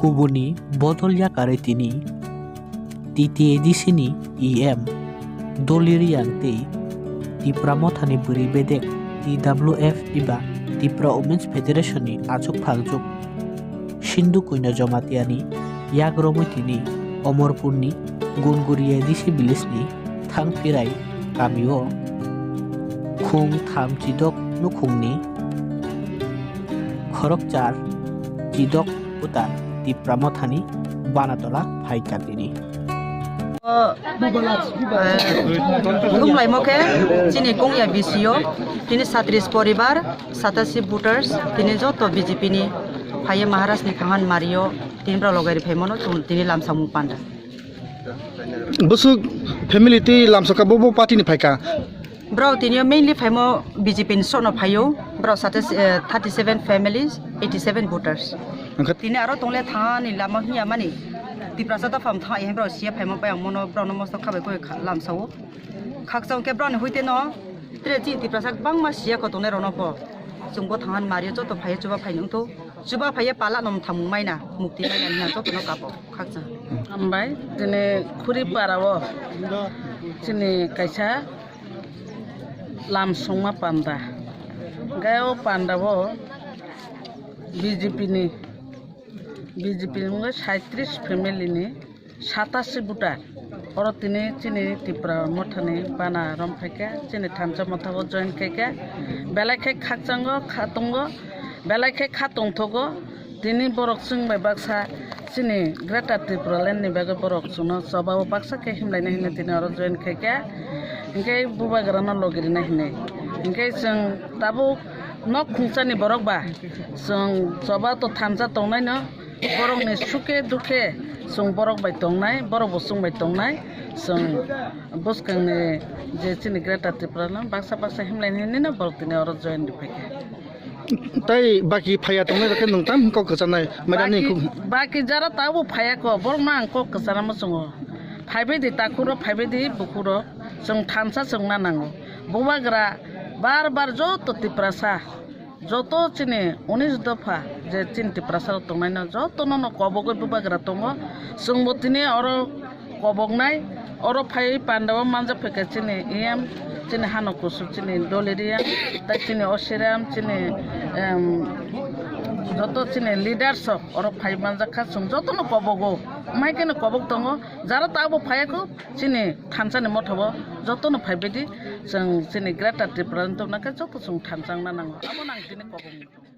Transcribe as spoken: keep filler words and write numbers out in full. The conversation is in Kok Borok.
Kubuni bodol yakarwi tini T T A D C ni E M Doli Reang tei Tipra Mothani bwrwi bedek T W F eba Tipra Women's Federation ni achuk phalchuk Sindhu Koino Jamatia ni yak romwi tini Omorpur ni Gunguria A D C village ni Thangphirai kamio khung tham chidok nukhungni khorokchar chidok putar Tipra Mothani Banatola phaikha tini. Khumlaimo khe chini kongya bisio tini satris poribar, satasi voters, tini joto B J P ni phaiye Maharaj ni thangan mario tini bwrok logai ri phaimano chwng tini lamsamung panda. Bwswk family tei lamsaka bo, bo party ni phaikha? Bwrok tini mainly phaimo B J P ni sokno phaio. Bwrok sate, eh, thirty seven families, eighty seven voters. Wngkha tini aro tongle thani lama hiya mani Tiprasa dopham thang yang bwrok siya phaimo bai ang mono bwrokno mosto khabai koi kha-, lamsao. Khakchang khe bwrokni huite no tere chini Tiprasa bangma siya ko tongnai rokno po. Chwngbo thangan mario joto phaiyo chuba phaini wngtho. Chuba phaiye pala nom thamung maina, mukti maina hina jotono kapo khakchang. Hambai, tini khuri para o chini kaisa lam songma panda. Gai o panda o B J P ni, B J P ni wngkha saitrish family ni. Satasi voter. Oro tini chini Tipra Mothani bana rom phaikha, chini thansa motha o join khaikha. Belai khe khakchango, khatungo, belai khe khatungthogo. Tini borok chwng bai baksa chini Greater Tipraland ni bagwi borok chwngno choba o baksa khe himlaina hinwi tini oro join khaikha. Hinkhe bubagra no logi rina hinwi. Hinkhe chwng tabuk nok khungsa ni borok ba chwng choba to thansa tongnaino. Borokni sukhe dukhe chwng borok bai tongnai, borok bo chwng bai tongnai. Chwng bwskangni je chini Greater Tipraland baksa baksa himlai hinwi no borok tini oro join rwphaikha. Tai baki phaiya tongnai rokhe nwng tam kok kwchanai, maidani baki, kuk- baki jara tabuk phaiya ko, borokno ang kok kwchana muchungo. Phaibaidi takhukro, phaibaidi bukhukro, chwng thansa chwngna nango. Bubagra bar bar joto Tiprasa, joto chini unis dopha je chini Tiprasa rok tongnaino jotono no kobogwi bubagra tongo. Chwngbo tini oro koboknai, oro phaiwi pandao manjak phaikha chini E M, chini hano kusu chini Doli Reang, tei chini Osiram, chini, em, joto chini leaders rok oro phai manjak kha, chwng jotono kobogo, mai kheno kobok tongo, jara tabuk phaiya kho chini thansa ni motha o jotono phaibaidi chwng chini Greater Tipraland tongna khe joto chwng thansa wngna nango, abo nang tini kobok.